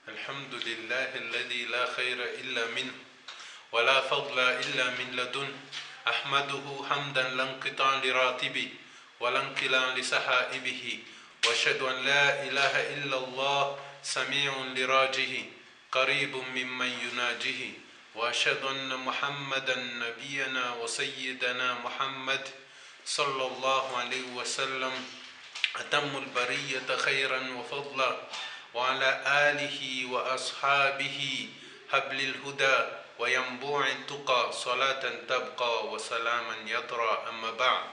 الحمد لله الذي لا خير إلا منه ولا فضل إلا من لدنه أحمده حمدا لا انقطاع لراتبه ولا انقلاع لسحائبه وأشهد أن لا إله إلا الله سميع لراجه قريب ممن يناجه وأشهد أن محمدا نبينا وسيدنا محمد صلى الله عليه وسلم أتم البرية خيرا وفضلا وعلى آله وأصحابه هبل الهدى وينبوع التقى صلاة تبقى وسلاما يطرى أما بعد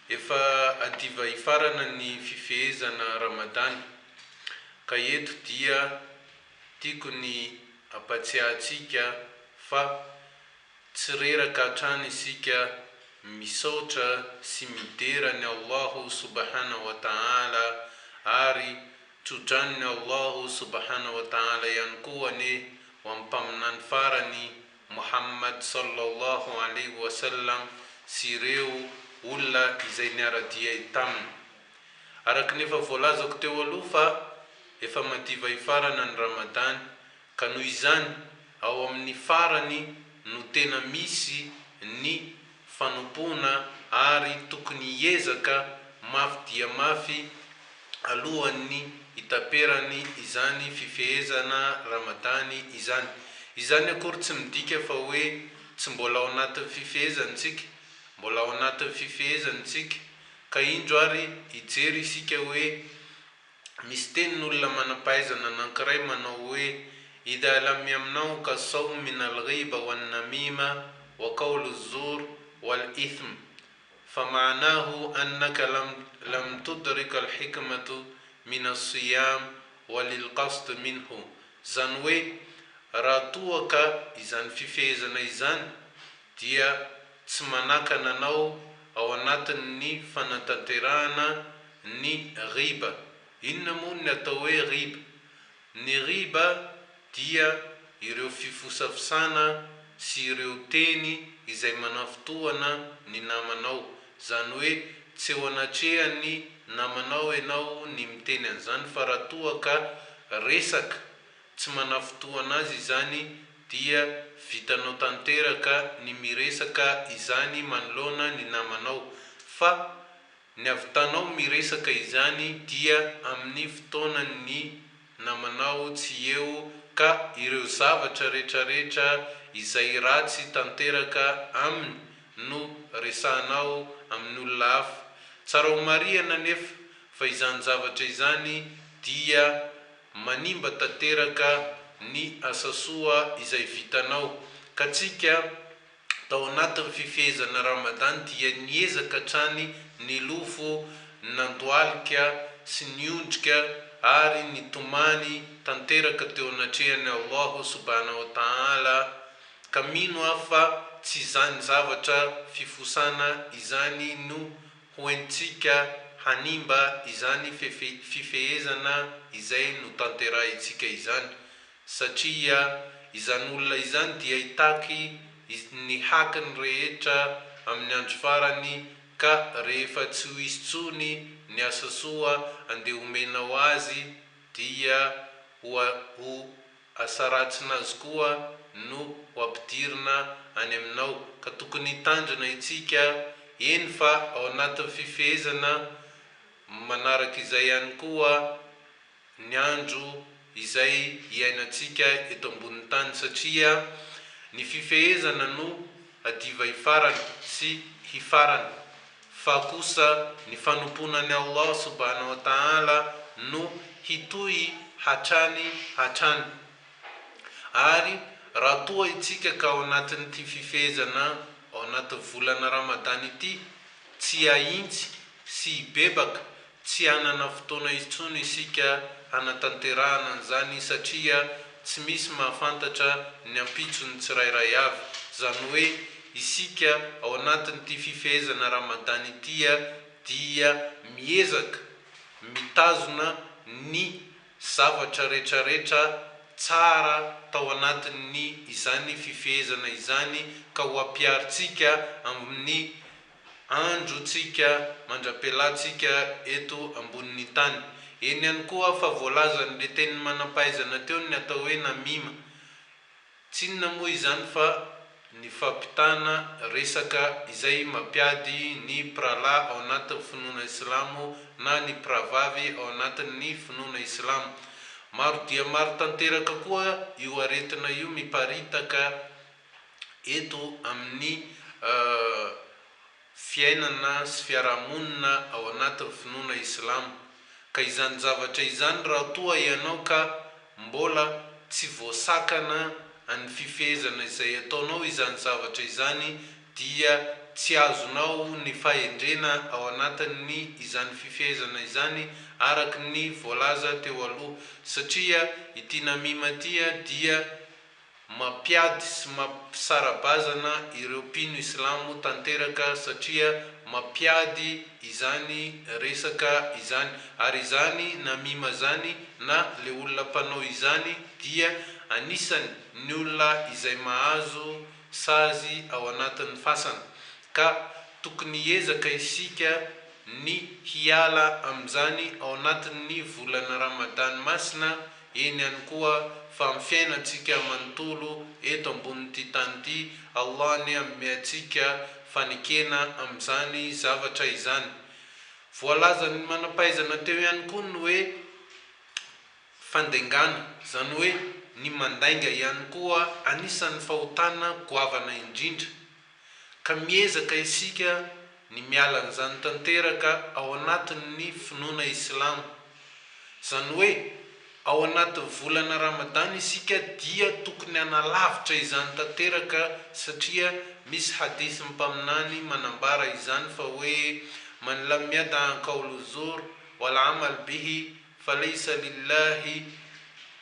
Efa hadiva hifarana ny fifehezana Ramadany ka eto dia tiako ny hampatsiahy antsika fa Tsy reraka hatrany isika misaotra sy midera an'i Allahu subhana wa ta'ala ary tso-dranon'i Allahu subhana wa ta'ala ihany koa anie ho amin'ny Mpaminany farany Muhammad sallallahu alaihi wa sallam sy ireo olona izay niara-dia taminy. Araka ny efa voalazako teo aloha fa efa madiva hifarana ny Ramadany Ka noho izany, ao amin'ny farany no tena misy ny fanompoana ary tokony hiezaka mafy dia mafy alohan'ny hitaperany izany fifehezana Ramadany izany. Izany akory tsy midika fa hoe tsy mbola ao anatin'ny fifehezana isika, mbola ao anatin'ny fifehezana isika, ka indro ary hijery isika hoe Misy tenin'olona manam-pahaizana anankiray manao hoe, Idha lam yamnauka as-sawm min al-ghiba wan-namima wa qawl az-zur wal-ithm, fa ma'nahu annaka lam lam tudrik al-hikmatu min as-siyam wa lil-qasd minhu. Zany hoe, raha toa ka izany fifehezana izany dia tsy manakana anao ao anatin'ny fanatanterahana ny riba. Inona moa ny atao hoe riba? Ny riba dia ireo fifosafosana sy ireo teny izay manafintohana ny namanao. Izany hoe tsy eo anatrehan'ny namanao ianao ny miteny an'izany fa raha toa ka resaka tsy manafintohana azy izany dia vitanao tanteraka ny miresaka izany manoloana ny namanao fa ny avitanao miresaka izany dia amin'ny fotoanan'ny namanao tsy eo ka ireo zavatra retraretra izay ratsy tanteraka aminy no resahanao amin'ny olona hafa. Tsara ho marihana anefa fa izany zavatra izany dia manimba tanteraka ny asa soa izay vitanao ka tsika tao anatin'ny fifehezana Ramadan dia niezaka hatrany nilofo nandohalika sy niondrika ary nitomany tanteraka teo anatrehan'i Allahu subhanahu wa ta'ala ka mino aho fa tsy izany zavatra fifosana izany no ho entintsika hanimba izany fifehezana izay notanterahintsika izany satria izany olona izany dia hitaky ny hakiny rehetra amin'ny andro farany ka rehefa tsy ho hisy tsony ny asa soa andeha homenao azy dia ho ho asa ratsinazy koa no ho ampidirina any aminao ka tokony hitandrina itsika eny fa ao anatin'ny fifehezana manaraka izay ihany koa ny andro izay iainantsika eto ambonin'ny tany satria ny fifehezana no hadiva hifarana sy hifarana fa kosa ny fanompoana an'i Allah subhanahu wa ta'ala no hitohy hatrany hatrany. Ary raha toa itsika ka ao anatin'ity fifehezana ao anatin'ny volana Ramadany ity tsy hahintsy sy hibebaka Tsy hanana fotoana intsony isika hanatanterahana an'izany satria tsy misy mahafantatra ny ampitson'ny tsirairay avy. Izany hoe isika ao anatin'ity fifehezana Ramadan ity dia miezaka mitazona ny zavatra retraretra tsara tao anatin'ny izany fifehezana izany ka ho ampiharintsika amin'ny Andro tsika mandra-pialantsika eto ambonin'ny tany. Eny ihany koa fa voalazan'ilay tenin'ny manam-pahaizana teo ny atao hoe namima. Tsy inona moa izany fa ny fampitana resaka izay mampiady ny mpirahalahy ao anatin'ny finoana islamo na ny mpirahavavy ao anatin'ny finoana islamo. Maro dia maro tanteraka koa io aretina io miparitaka eto amin'ny fiainana sy fiarahamonina ao anatin'ny finoana islamo. Ka izany zavatra izany raha toa ianao ka mbola tsy voasakana an'ny fifehezana izay ataonao izany zavatra izany dia tsy azonao ny fahendrena ao anatin'ny izany fifehezana izany araka ny voalaza teo aloha satria ity namima ity dia mampiady sy mampisara-bazana ireo mpino islamo tanteraka satria mampiady izany resaka izany ary izany namima zany na le olona mpanao izany dia anisany ny olona izay mahazo sazy ao anatin'ny fasana ka tokony hiezaka isika ny hiala amin'izany ao anatin'ny volana ramadany masina eny ihany koa fa amin'ny fiainantsika manontolo eto ambonin'ity tany ity, Allah anie hanome antsika fanekena amin'izany zavatra izany. Voalazan'ny manam-pahaizana teo ihany koa ny hoe fandengana, izany hoe ny mandainga ihany koa anisan'ny fahotana goavana indrindra, ka miezaka isika ny miala an'izany tanteraka ao anatin'ny finoana islamo. Izany hoe ao anatin'ny volana Ramadany isika dia tokony hanalavitra izany tanteraka satria misy hadith-n'ny Mpaminany manambara izany fa hoe, Man lam yada'a qawlu zur wal amal bihi falaysa lillahi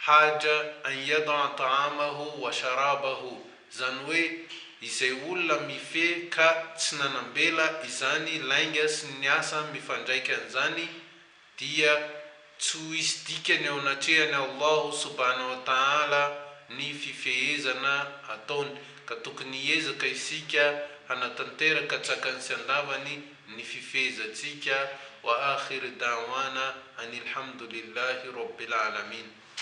haja an yada'a ta'amahu wa sharabahu. Izany hoe izay olona mifehy ka tsy nanambela izany lainga sy ny asa mifandraika an'izany dia tsy ho hisy dikany eo anatrehan'i Allahu subhanahu wa ta'ala ny fifehezana ataony, ka tokony hiezaka isika hanatanteraka an-tsakany sy an-davany ny fifehezantsika, wa akhir da'wana anilhamdulillahi rabbil alamin.